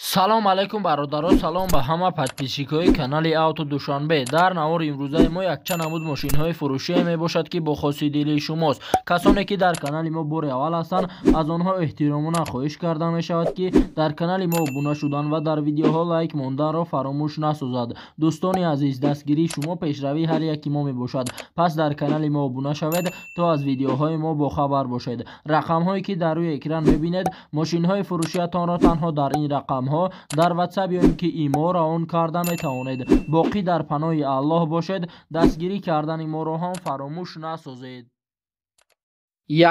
Салом алейкум, бародаро, салом ба ҳама подписчикои канали Авто Душанбе. Дар навори имрӯзаи мо якчанд намуд мошинҳои фурӯшие мебошад, ки бо хоси дили шумост. Касоне ки дар канали мо бори аввал ҳастанд, аз онҳо эҳтиромона хоҳиш карда мешавад, ки дар канали мо обуна шудан ва дар видеоҳо лайк монданро фаромӯш насозад. Дӯстони азиз, дастгирии шумо пешравии ҳар яки мо мебошад. Пас дар канали мо обуна шавед, то аз видеоҳои мо бохабар бошед. Рақамҳое ки дар рӯи экран мебинед, мошинҳои фурӯшиятонро танҳо дар ин рақамҳо дар WhatsApp ё ин ки имо равон карда метавонед. Боқӣ дар паноҳи Аллоҳ бошед, дастгирӣ кардани моро ҳам фаромӯш насозед.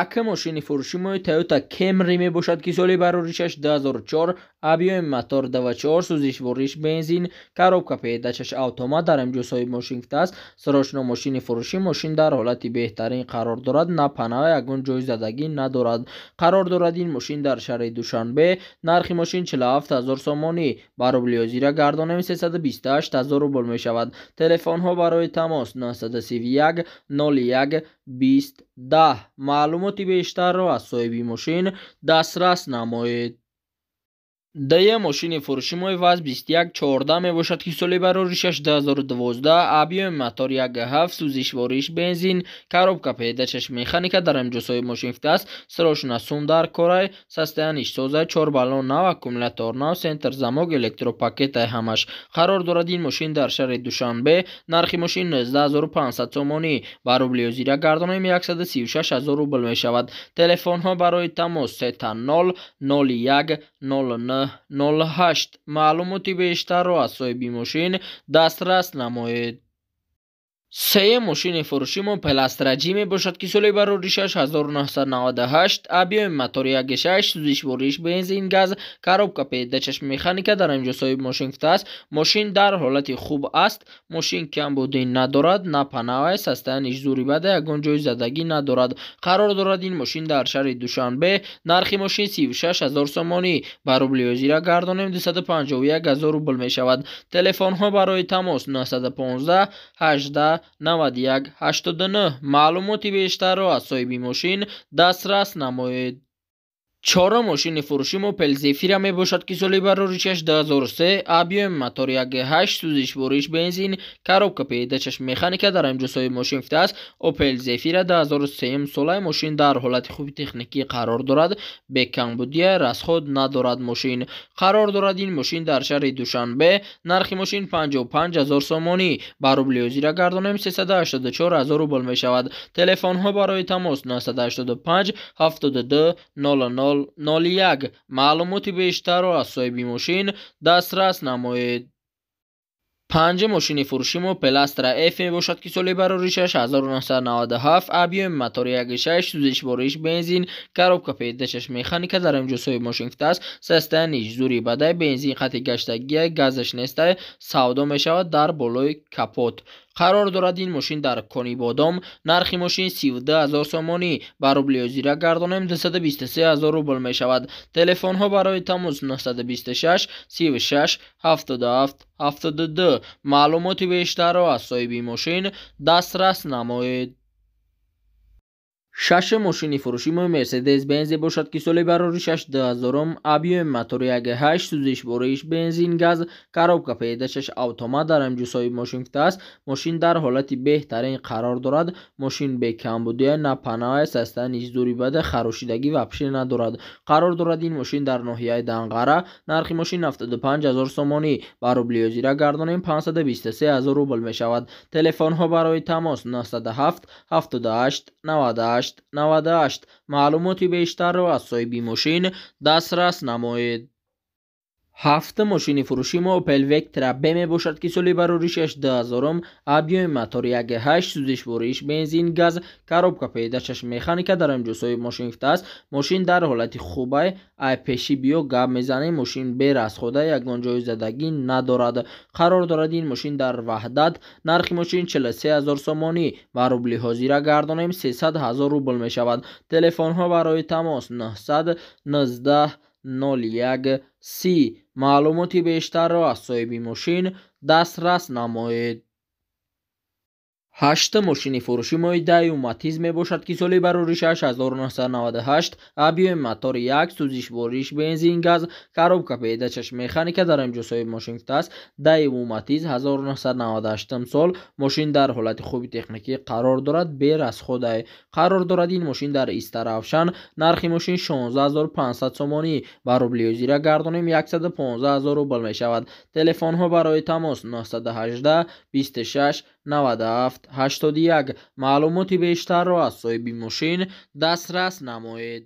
Якум мошини фурӯши мои Toyota Camry мебошад, ки соли бароришаш 2004, объёми мотор 24, сӯзишвориш бензин, коробка передачаш автомат. Дар инҷо соҳиби мошин гуфтааст: «Срочно мошини фурӯшӣ, мошин дар ҳолати беҳтарин қарор дорад, на панава, ягон ҷои задагӣ надорад». Қарор дорад ин мошин дар шаҳри Душанбе. Нархи мошин 47 ҳазор сомонӣ, ба рубли ҳозира гардонем, 328 ҳазор рубл мешавад. Телефонҳо барои тамос 931 01 20 10. Маълумоти бештарро аз соҳиби мошин дастрас намоед. Дуюм мошини фурӯши мои ВАЗ 2114 мебошад, ки соли бароришаш 2012, объёми мотор 1,7, сӯзишвориш бензин, коробка передачаш механика. Дар инҷо соҳиби мошин гуфтааст: «Срочно сум дар корай, состояниш созай, чор баллон нав, аккумулятор нав, центр замок, электропакетай ҳамаш». Қарор дорад ин мошин дар шаҳри Душанбе. Нархи мошин 19 500 сомонӣ, ба рубли ҳозира гардонем, 136 ҳазор рубл мешавад. Телефонҳо барои тамос 000 01 09 08. Маълумоти бештарро аз соҳиби мошин дастрас намоед. Сеюм мошини фурӯши мо Опел Астра J мебошад, ки соли бароришаш 1998, объёми мотори 1,6, сӯзишвориш бензин, газ, коробка передачаш механика. Дар инҷо соҳиби мошин гуфтааст: «Мошин дар ҳолати хуб аст, мошин камбудӣ надорад, на панавай, состояниш зури бада, ягон ҷои задагӣ надорад». Қарор дорад ин мошин дар шаҳри Душанбе. Нархи мошин 36 ҳазор сомонӣ, ба рубли ҳозира гардонем, 251 ҳазор рубл мешавад. Телефонҳо барои тамос 915 18 91 89. Маълумоти бештарро аз соҳиби мошин дастрас намоед. Чорум мошини фурӯши мо Опел Зефира мебошад, ки соли бароришаш 2003, объёми мотор 1,8, сӯзишвориш бензин, коробка передачаш механика. Дар инҷо соҳиби мошин гуфтааст: «Опел Зефира 2003 солаи, мошин дар ҳолати хуби техникӣ қарор дорад, бекамбудия, расход надорад мошин». Қарор дорад ин мошин дар шаҳри Душанбе. Нархи мошин 55 ҳазор сомонӣ, ба рубли ҳозира гардонем, 384 ҳазор рубл мешавад. Телефонҳо барои тамос 985 72 00 01. Маълумоти бештарро аз соҳиби мошин дастрас намоед. Панҷум мошини фурӯши мо Опел Астра F мебошад, ки соли бароришаш 1997, объёми мотори 1,6, сӯзишвориш бензин, коробка передачаш механика. Дар инҷо соҳиби мошин гуфтааст: «Состояниш зури бадай, бензин хати гаштагия, газаш нестай, савдо мешавад дар болои капот». Қарор дорад ин мошин дар Конибодом. Нархи мошин 32 ҳазор сомонӣ, ба рубли ҳозира гардонем, 223 ҳазор рубл мешавад. Телефонҳо барои тамос 926 36 77 72. Маълумоти бештарро аз соҳиби мошин дастрас намоед. Шашум мошини фурӯши мо Мерседес Бенз бошад, ки соли бароришаш 2000, объёми мотори 1,8, сӯзишвориш бензин, газ, коробка передачаш автомат. Дар инҷо соҳиби мошин гуфтааст: «Мошин дар ҳолати беҳтарин қарор дорад, мошин бекамбудия, на панавай, состояниш зури бада, харошидагӣ вообще надорад». Қарор дорад ин мошин дар ноҳияи Данғара. Нархи мошин 75 ҳазор сомонӣ, ба рубли ҳозира гардонем, 523 ҳазор рубл мешавад. Телефонҳо барои тамос 907 78 98 98. Маълумоти бештарро аз соҳиби мошин дастрас намоед. Ҳафтум мошини фурӯши мо Opel Vectra B мебошад, ки соли бароришаш 2000, объёми мотори 1,8, сӯзишвориш бензин, газ, коробка передачаш механика. Дар инҷо соҳиби мошин гуфтааст: «Мошин дар ҳолати хубай, ай пеши биё гап мезанем, мошин берасхода, ягон ҷои задагӣ надорад». Қарор дорад ин мошин дар Ваҳдат. Нархи мошин 43 ҳазор сомонӣ, ба рубли ҳозира гардонем, 300 ҳазор рубл мешавад. Телефонҳо барои тамос 919 01 30. Маълумоти бештарро аз соҳиби мошин дастрас намоед. Ҳашта мошини фурӯши мои Даеву Матиз мебошад, ки соли бароришаш 1998, объёми мотори 1, сӯзишвориш бензин, газ, коробка передачаш механика. Дар инҷо соҳиби мошин гуфтааст: Даеву Матиз 1998 сол, мошин дар ҳолати хуби техникӣ қарор дорад, бе расхода қарор дорад. Ин мошин дар Истаравшан. Нархи мошин 16 500 сомонӣ, ба рубли ҳозира гардонем, 115 000 рубл мешавад. Телефонҳо барои тамос 918 26 97 81. Маълумоти бештарро аз соҳиби мошин дастрас намоед.